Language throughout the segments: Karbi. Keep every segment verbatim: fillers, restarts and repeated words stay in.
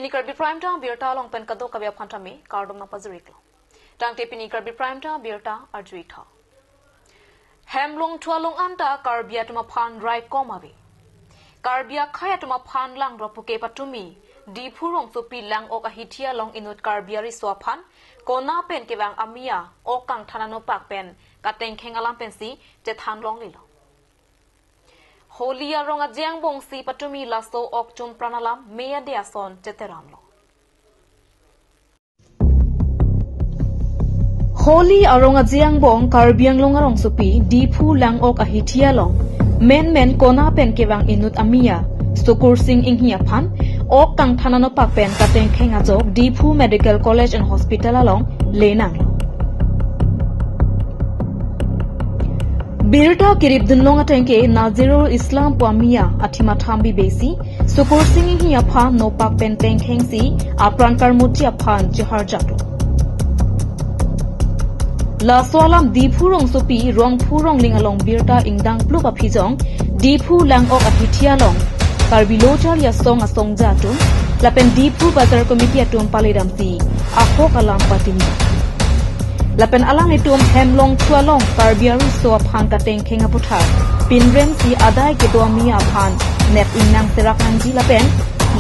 Karbi Prime Time birta along pen kadokave aphan tame kardom nangpajir-iklo. Tangte pini Karbi Prime Time birta arju-ik tha. Hem longthu along anta Karbi atum aphan raikom ave. Karbi akhei atum aphan langdro puke patumi, Diphu rongsopi Lang-ok ahithi along inut Karbi ariso aphan kona pen kevang amia ok kangthan anopak pen katengkheng alam pensi chethan longlelo. Holi arong aje angbongsi patumi laso ok chumpran alam me ade ason cheteramlo. Holi arong aje angbong Karbi Anglong arongsopi Diphu Lang-ok ahithi along menmen kona pen kevang inut amia Sukursing Inghi aphan ok kangthan anopak pen katengkheng ajok Diphu Medical College and Hospital along lenanglo. Birta kirip dunlong atengke Nazirul Islam pu amia athima thambi besi Sukursing Inghi aphan nopak pen tengkhengsi apran karmuti aphan chehar jato. Laso alam Diphu rongsopi Rongphu Rongling along birta ingdang plup aphi jong Diphu Lang-ok ahithi along Karbi Lo Charli Asong asongja atum lapen Diphu Bazar Committee atum paledamsi ahok alam patini. Lapen alanglitum hem longthu along Karbi ariso aphan katengkheng aputhak pinremsi adai kedo amia aphan nep ingnang serak nangji lapen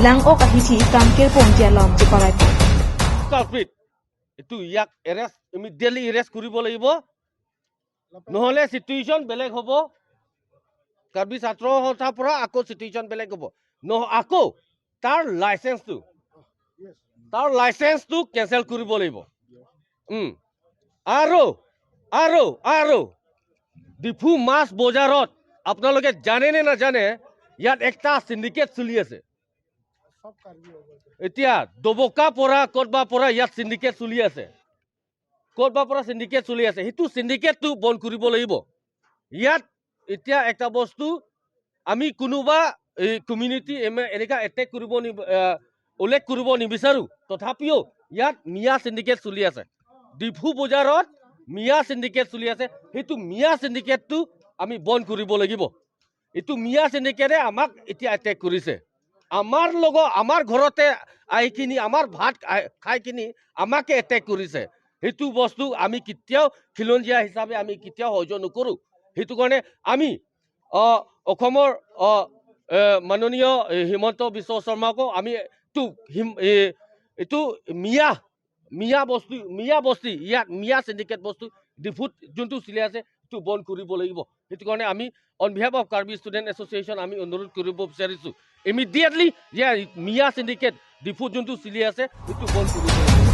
Lang-ok ahithi kangkir ponji alam cheparai pon. Culprit, এইটো ইয়াক arrest, immediately arrest কৰিব লাগিব, নহ'লে চিটুৱেশ্যন বেলেগ হ'ব। কাৰ্বি ছাত্ৰ সন্থাৰ পৰা আকৌ চিটুৱেশ্যন বেলেগ হ'ব। নহ-, আকৌ তাৰ লাইচেন্সটো, তাৰ লাইচেন্সটো কেঞ্চেল কৰিব লাগিব। উম। আৰু, আৰু, আৰু ডিফু মাছ বজাৰত আপোনালোকে জানে নে নাজানে, ইয়াত একটা চিণ্ডিকেট চলি আছে। এতিয়া ডবকা পৰা, ক'তবা পৰা ইয়াত চিণ্ডিকেট চলি আছে। ক'তবা পৰা চিণ্ডিকেট চলি আছে। সেইটো চিণ্ডিকেটটো বন্ধ কৰিব লাগিব। ইয়াত এতিয়া একটা বস্তু, আমি কোনোবা এই কমিউনিটি এম-, এনেকা এটেক কৰিব নি-, আহ, উল্লেখ কৰিব নিবিচাৰো। তথাপিও ইয়াত মিয়া চিণ্ডিকেট চলি আছে। ডিফু বজাৰত মিয়া চিণ্ডিকেট চলি আছে। সেইটো মিয়া চিণ্ডিকেটটো আমি বন্ধ কৰিব লাগিব। এইটো মিয়া চিণ্ডিকেটে আমাক এতিয়া এটেক কৰিছে। আমাৰ লগৰ, আমাৰ ঘৰতে আহি কিনি, আমাৰ ভাত খাই, খাই কিনি আমাকে এটেক কৰিছে। সেইটো বস্তু আমি কেতিয়াও খিলঞ্জীয়া হিচাপে আমি কেতিয়াও সহ্য নকৰো। সেইটো কাৰণে আমি, আহ, অসমৰ, আহ, এ, মাননীয়, এ, হিমন্ত বিশ্ব শৰ্মাকো আমি এইটো হিম-, এ, এইটো মিয়া মিয়া বস্তি, মিয়া বস্তি, ইয়াত মিয়া চিণ্ডিকেট বস্তু ডিফুত যোনটো চলি আছে, সেইটো বন্ধ কৰিব লাগিব। সেইটো কাৰণে আমি on behalf of Karbi Student Association আমি অনুৰোধ কৰিব বিচাৰিছো, ইমিডিয়েটলি যে মিয়া চিণ্ডিকেট ডিফুত যোনটো চলি আছে, সেইটো বন্ধ কৰিব লাগিব।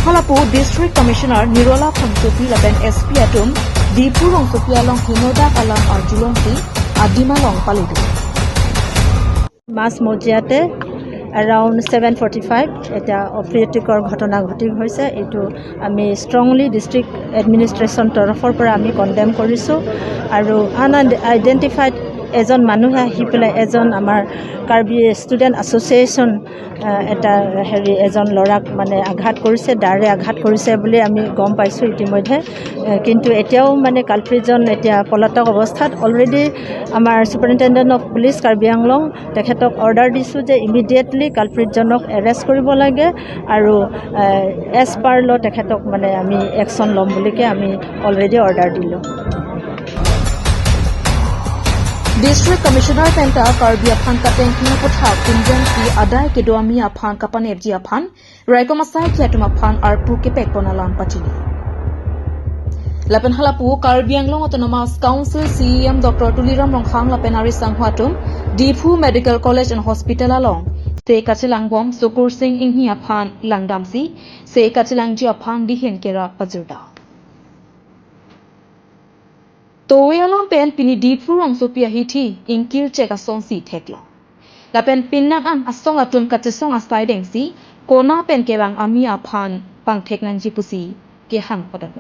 Halapu District Commissioner Nirola Phangchopi lapen S P atum Diphu rongsopi along henodak alam arjulongsi adim along palidu. মাছ মজিয়াতে এৰাউণ্ড ছেভেন ফৰ্টি ফাইভ এতিয়া অপ্ৰীতিকৰ ঘটনা ঘটি হৈছে। এইটো আমি ষ্ট্ৰংলি ডিষ্ট্ৰিক্ট এডমিনিষ্ট্ৰেশ্যন তৰফৰ পৰা আমি কণ্ডেম কৰিছোঁ। আৰু আন আইডেণ্টিফাইড এজন মানুহে আহি পেলাই এজন আমাৰ কাৰ্বি ষ্টুডেণ্ট এছ'চিয়েশ্যন, আহ, এটা হেৰি এজন ল'ৰাক মানে আঘাত কৰিছে, দাৰে আঘাত কৰিছে বুলি আমি গম পাইছোঁ ইতিমধ্যে। আহ, কিন্তু এতিয়াও মানে কালপ্ৰিটজন এতিয়া পলাতক অৱস্থাত। অলৰেডি আমাৰ ছুপাৰিণ্টেণ্ডেণ্ট অফ পুলিচ কাৰ্বি আংলং তেখেতক অৰ্ডাৰ দিছোঁ যে ইমিডিয়েটলি কালপ্ৰিটজনক এৰেষ্ট কৰিব লাগে আৰু, আহ, এজ পাৰ ল তেখেতক মানে আমি একশ্যন ল'ম বুলিকে আমি অলৰেডি অৰ্ডাৰ দিলোঁ। District Commissioner penta Karbi aphan katengkheng aputhak pinjangsi adai kedo amia aphan kapanepji aphan raikom asaikhi atum aphan arpu kepek pon alam pachini. Lapen halapu Karbi Anglong Autonomous Council C E M Doctor Tuliram Ronghang lapen ari sangho atum Diphu Medical College and Hospital along se kachelangbom Sukursing Inghi aphan langdamsi se kachelangji aphan dihen kerap pajirda. Towe alam pen pini Diphu rongsopi ahithi ingkir chek asonsi theklong. Lapen pinang an asong atum kachesong asai dengsi kona pen kevang amia aphan pangthek nangji pusi kehang podak.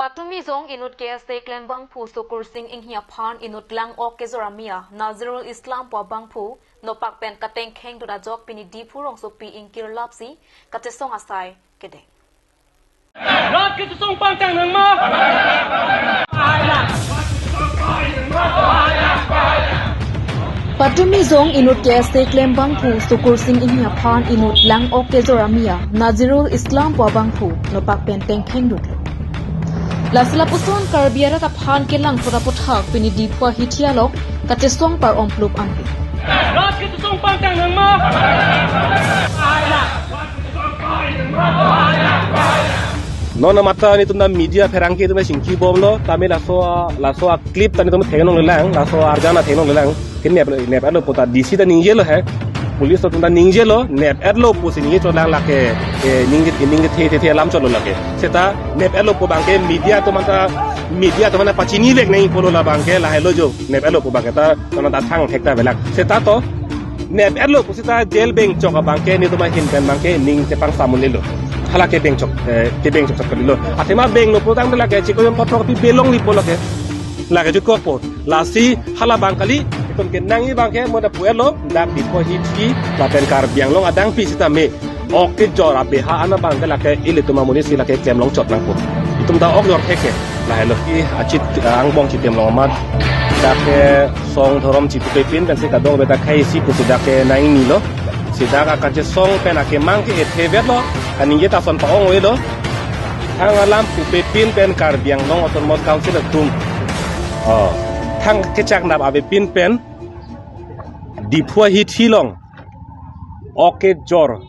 Patumi jong inut K S A klem bangphu Sukursing Inghi aphan inut Lang-ok kejor amia Nazirul Islam pu abangphu nopak pen katengkheng dut ajok pini Diphu rongsopi ingkir lapsi kachesong asai kedeng. Rat kachesong pangtang nangma. Patumi Zong inut K S A klem abangphu Sukursing Inghi aphan inut lang-ok kejor amia Nazirul Islam pu abangphu nopak pen tengpheng dutlo. Lasi lapuson Karbi arat aphan kelang pura puthak pini Diphu ahithi along kachesong par-omplup anpin. Rat kachesong pangtang nangma. Non amat ta netum ta media pherangke atum ta chingki bomlo, tame laso a, laso a clip ta netum theklonglelang, laso arjan ta theklonglelang. Ke nep, nep-etlo pu ta D C ta ningjelo he. Police atum ta ningjelo, nep-etlo pusi ningje chotlang lake, eh, ningje, ningje the, the, the alam chotlo lake. Seta nep-etlo pu abangke media atum ta, media atum ta pachinivek nangji pulo labangke, lahelo jo, nep-etlo pu abangke ta, non ta thang thek ta velak. Seta to, nep-etlo pu seta jail bengchok abangke, netum ahin pen abangke, ning chepangsamunlelo. Hala ke bengchok, eh, ke bengchok chok kalilo. Athema benglo putangte lake, chiklo jon kotrok pi belong li pulo ke. Lake jutkokpo. Lasi hala abang kali, itum kenangji abangke mo ta pu-etlo, dak Diphu ahithi, lapen Karbi Anglong adang pi sitame. Ok kejor abeha an abangke lake ilitum amonit si lake klemlong chot nangpo. Itum ta ok jor thek ke, lahelo. I achit, ah, angbong chitim long amat. Dak ke song dhorom chipupepin pensi kadokave ta khai isi pusi dak ke nang-inilo. Si dak akachesong pen akemang ke ethe vetlo, kaningje ta ason pa-ong avelo. Thang alam pupepin pen Karbi Anglong Autonomous Council atum. Oh. Thang kechak nap avepin pen Diphu ahithi along. Ok kejor.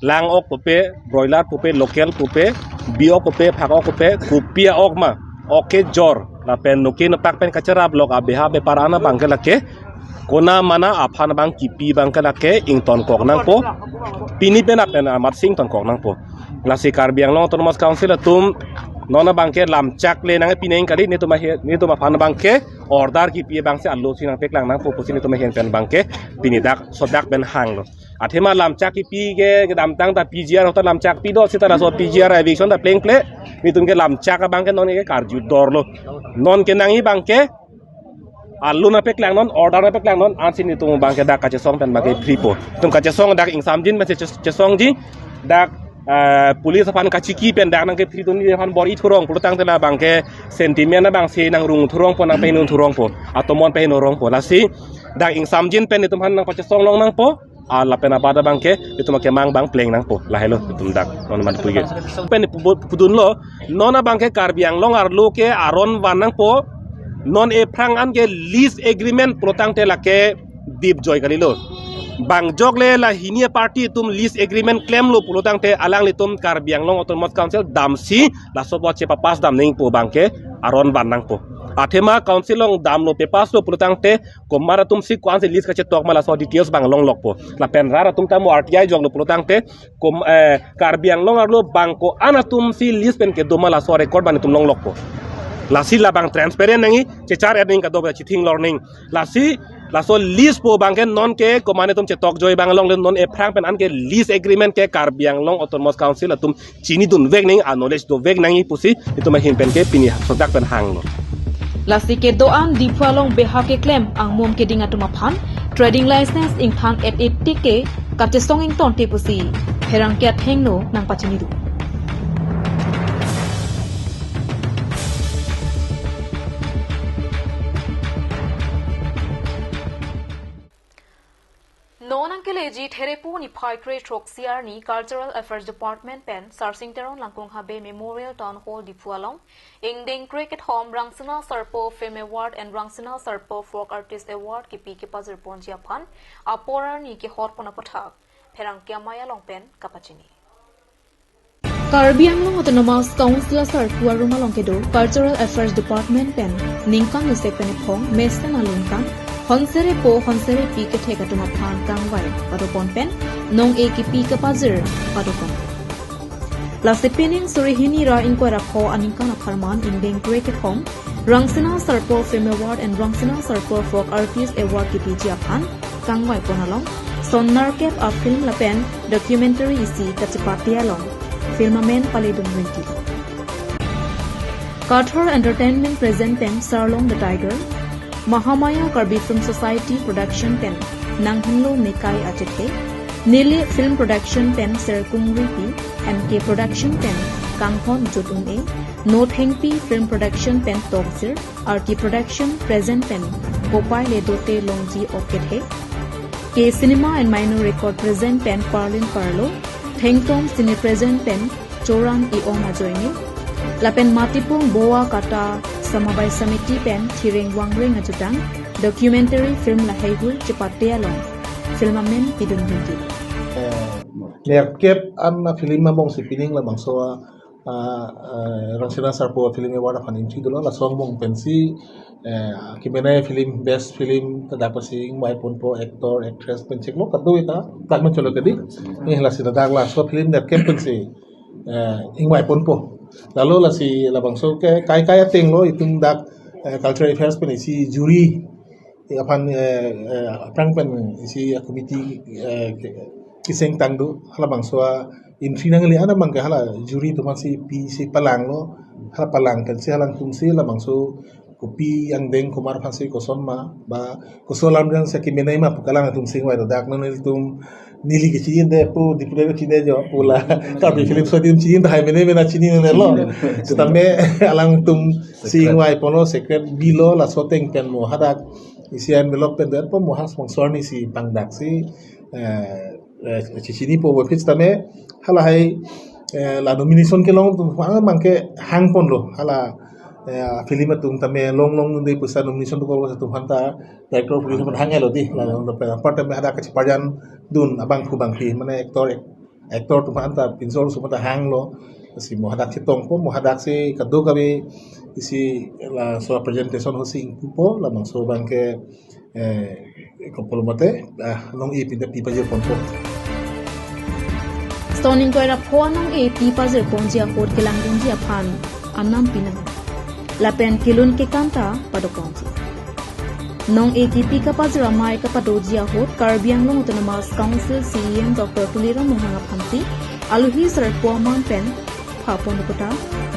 Lang-ok pupe, broiler pupe, local pupe, bi-ok pupe, phak-ok pupe, kopi a-ok ma. Ok kejor. Lapen noke nopak pen kacheraplok abeha bepar an abangke lake. Konat mana aphan abang kipi abangke lake ingtonkok nangpo. Pini pen lapen amatsi ingtonkok nangpo. Lasi Karbi Anglong Autonomous Council atum non abangke lamchak le nangpi nang kali, netum ahe, netum aphan abangke order kipi abangsi alosi nangpeklang nangpo pusi netum ahin pen abangke pini dak sodak pen hanglo. Athema lamchak kipi ke kedamtang ta P G R ahut ta lamchak pi do, seta laso P G R eviction ta plengple, netum ke lamchak abangke non ke karju dorlo. Non kenangji abangke alo nangpeklang non, order nangpeklang non, ansi netum abangke dak kachesong pen abangke free po. Netum kachesong dak ingsamjin pensi ches-, chesongji, dak, eh, police aphan kachiki pen dak nangke free dunji aphan bor-i thurong pulotangte labangke sentiment abangsi nangrung thurongpo, nangpahingno thurongpo, atomon pahingno rongpo. Lasi dak ingsamjin pen netum aphan nangpachesong long nangpo. Ah, lapen abat abangke, itum akemang abang pleng nangpo, lahelo itum dak, non amat puke. Pen pu-, pudunlo, non abangke Karbi Anglong arlo ke aron van nangpo, non ephrang an ke lease agreement pulotangte lake dipjoi kalilo. Bang jok le la hini a-party atum lease agreement klemlo pulotangte alanglitum Karbi Anglong Autonomous Council damsi, laso apot chepapass dam nangpo abangke aron van nangpo. Athema council along damlo, papasslo pulotangte, komat atumsi ko-ansi lease kachetok ma laso details abang longlokpo. Lapen rat atum ta mo R T I joklo pulotangte, kom, eh, Karbi Anglong arlo bang ko-an atumsi lease pen kedo ma laso record abang netum longlokpo. Lasi labang transparent nangji, chechar-et nangji, kadokave chithing lor nangji. Lasi laso lease pu abangke non ke komat atum chetokjoi abang along le non ephrang pen an ke lease agreement ke Karbi Anglong Autonomous Council atum chinidunvek nangji, a-knowledge dovek nangji pusi itum ahin pen ke pini sodak pen hanglo. Lasi kedo-an Diphu along beha keklem angmum keding atum aphan trading license ingthang-et-et tik ke kachesong ingtonte pusi pherangke athengno nangpachinidun. Non nangkeleji Therepo niphai krethrok C R ni Cultural Affairs Department pen Sarsing Teron Langkung Habe Memorial Town Hall Diphu along ingdeng krekethom Rangsina Sarpo Film Award and Rangsina Sarpo Folk Artist Award kipi kepajirponji aphan apor arni kehotpon aputhak pherangke amei along pen kapachini. Karbi Anglong Autonomous Council asarpo arum along kedo Cultural Affairs Department pen ningkan lusek pen ephong mesen alingkan Honsere po Honsere pi kethek atum aphan kangvai padopon pen nong-e kipi kepajir padopon. Lasi pining suri hini ra ingkoi ra pho aningkan apharman ingdeng krekethom Rangsina Sarpo Film Award and Rangsina Sarpo Folk Artist Award kipiji aphan kangvaipon along son nerkep a-film lapen documentary isi kachepate along film amen paledun rinti. Kathar Entertainment present pen Sarlong the Tiger, Mahamaya Karbi Film Society production pen Nanghinlo Mekai Achethe, Nili Film Production pen Serkung Ripi, M K Production pen kanghon jut un-e, Nothengpi Film Production pen Tokjir, R T Production present pen Kopai le dote longji ok kethe. K Cinema and Minor Record present pen Parlin Parlo, Thengtom Cine present pen Choran i-ong ajoine. Lapen Matipung Bowa Kata Samabai Samiti pen Thireng Wangreng ajutang documentary film lahei hul chepate along film amen pidun bingki. Eh, nerkep an a film abong si pining labangso a, ah, eh, Rangsina Sarpo Film Award aphan ingchi dolo, laso angbong pensi, eh, kemenei film, best film, ta dak pasi ingvai ponpo, actor, actress pen chiklo kado ita, tak men cholo kedi. Ni lasi dak laso film nerkep pensi, eh, ingvai ponpo. Lalu lasi labangso ke kai kai ateng lo itum dak, eh, Cultural Affairs pen isi jury aphan, eh, eh, aphrang pen isi a committee, eh, ke- kiseng tangdu, halabangso a entry nangli ana mangke hala jury atum aphansi pisi palanglo, hala palang pensi halangtumsi labangso kopi angdeng komat aphansi koson ma ba koson alam dang si kemenei ma pu kalang atum si ingvai do, dak non ilitum neli kechinine pu Diphu le chinine jo pu la Karbi film so adim chinine, tahai mene mena chinine lo. Setame alangtum si ingvai ponlo, secret bilo, laso ateng pen mo hadak isi envelope pen detpo, mo ha sponsor ni si pangdak si, eh, eh, chichinipo bo phit tame halahai, eh, la nomination kelong atum aphan mangke hang ponlo, hala, eh, film atum tame long long nunde pusi nomination dokok atum aphanta director producer aphan hang-elo di, la long pen apar tame hadak kachiparjan dun abangphu bangphi mane actor, actor atum aphanta pinso atum aphanta hanglo, si mo hadak chetongpo, mo hadak si kado kave isi laso presentation ahutsi ingpupo, labangso abangke, eh, kopolo mate, ah, nong-e pinte pi pajir ponpo. Stone Inkwai ra pho nong-e pi pajir ponji ahut kelangdunji aphan anam pinang. Lapen kelun kekan ta padok ponji. Nong-e kipi kapajir amei kapadoji ahut Karbi Anglong Autonomous Council C E M Doctor Tuliram Ronghang aphansi alohi sarpo aman pen phapon kuta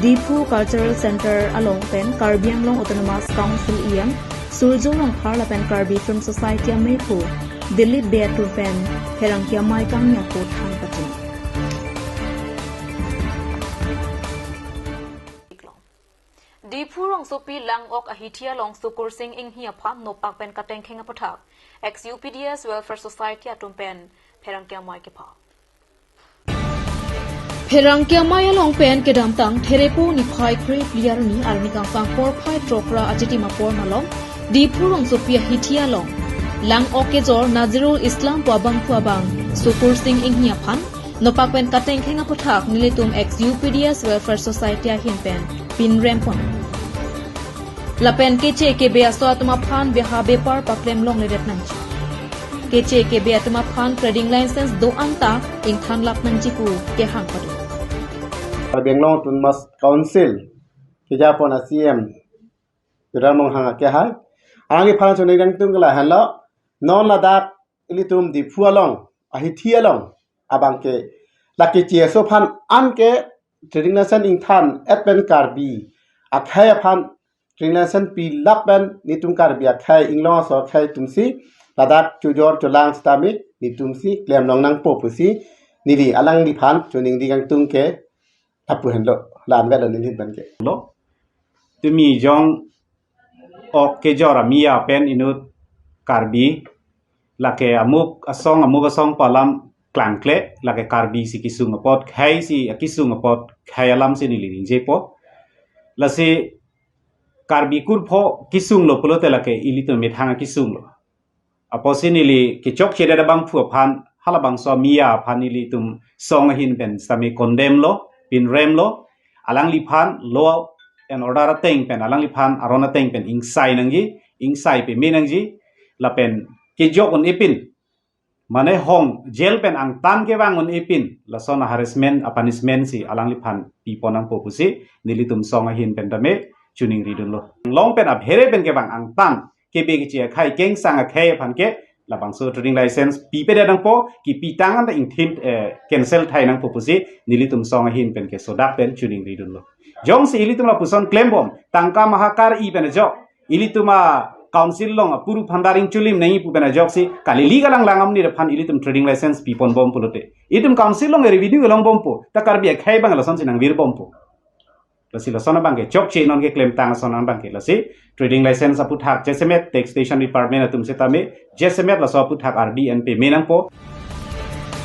Diphu Cultural Center along pen Karbi Anglong Autonomous Council E M Surjo Rongphar lapen Karbi Film Society ameiphu Dilip Bey atum pen pherangke amei kangni ahut than pachini. Diphu rongsopi Langok ahithi along Sukur Sing Inghi aphan nopak pen katengkheng aputhak ex U P D S Welfare Society atum pen pherangke amei kepha. Pherangke amei along pen kedamtang Therepo niphai kre-phli arni arni kangsam porphai throk ra achitim apor malom Diphu rongsopi ahithi along Langok kejor Nazirul Islam pu abangphu abang Sukur Sing Inghi aphan nopak pen katengkheng aputhak nelitum ex U P D S Welfare Society ahin pen pinrem pon. Lapen keche kebe aso atum aphan beha bepar paklem longledet nangji. Keche kebe atum aphan trading license do-an ta ingthan lap nangji pu kehang pado. Karbi Anglong Autonomous Council kejapon a C M Tuliram Ronghang akehai. Alangli aphan choningri nangtung ke lahenlo, non ladak ilitum Diphu along, ahithi along abangke lake J S O aphan anke trading license ingthan et pen Karbi akhei aphan trading license pi lap pen nelitum Karbi akhei inglong aso akhei atumsi ladak chojor cholang sitame nelitumsi klem long nangpo pusi neli alangliphan choningri nangtung ke lapu henlo, la-an vetlo neli abangke. Lo, tumi jong ok kejor amiya pen inut Karbi, lake amuk asong amuk asong pu alam klangkle, lake Karbi si kesung apot, khei si akesung apot, khei alam si neli ningjepo. Lasi Karbi kurpho kesunglo pulote lake ilitum methang akesunglo. Apotsi neli kechokchedet abangphu aphan, halabangso amiya aphan nelitum song ahin pen sitame condemn lo, pinrem lo, alangliphan law and order ateng pen, alangliphan aron ateng pen ingsai nangji, ingsai peme nangji, lapen kejok un-epin, mane hong jail pen angtan kevang un-epin, lason a harassment, a punishment si alangliphan pipon nangpo pusi nelitum song ahin pen tame choningri dunlo. Long pen aphere pen kevang angtan kebe keche akhei, kengsang akhei aphan ke labangso trading license pipedet nangpo, kipi tang anta ingthin, eh, cancel thai nangpo pusi nelitum song ahin pen ke sodak pen choningri dunlo. Jongsi ilitum lapuson klembom, tangka maha kar-i pen ajok ilitum a Council along apuru phan daring chulim nangji pu pen ajoksi kali legal alangli amonit aphan ilitum trading license pipon bom pulote, itum Council along revenue kelong bompo, ta Karbi akhei abang lasonsi nangvir bompo. Lasi lason abangke chokche non keklemtang ason abangke lasi trading license aputhak jasemet taxation department atum setame jasemet laso aputhak ardi an pame nangpo.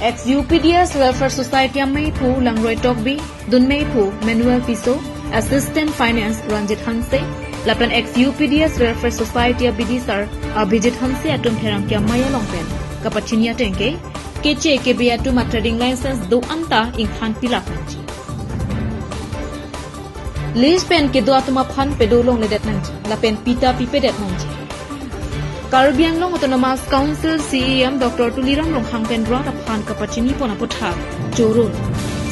Ex U P D S Welfare Society ameiphu Langroi Tokbi, dunmeiphu Manuel Tisso, Assistant Finance Ranjit Hanse, lapen ex U P D S Welfare Society abidisar Abhijit Hanse atum pherangke amei along pen kapachini ateng ke, keche kebe atum a trading license do-an ta ingthan pilak nangji. Lease pen kedo atum aphan pedo longledet nangji, lapen pita pipedet nangji. Karbi Anglong Autonomous Council C E M Doctor Tuliram Ronghang pen rat aphan kapachini pon aputhak chorun.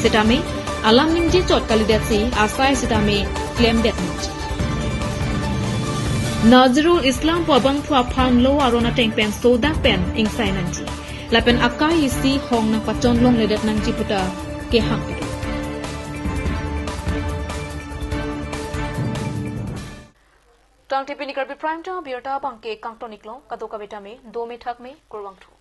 Setame alam ningje chot kalidetsi asai setame klemdet nangji. Nazirul Islam pu abangphu aphan lo aron ateng pen sodak pen ingsai nangji, lapen akai isi hong nangpachon longledet nangji puta kehang kedo. Tangte pini Karbi Prime Time abirta abangke kangton iklo, kadokave tame dome thakme, kurvangthu.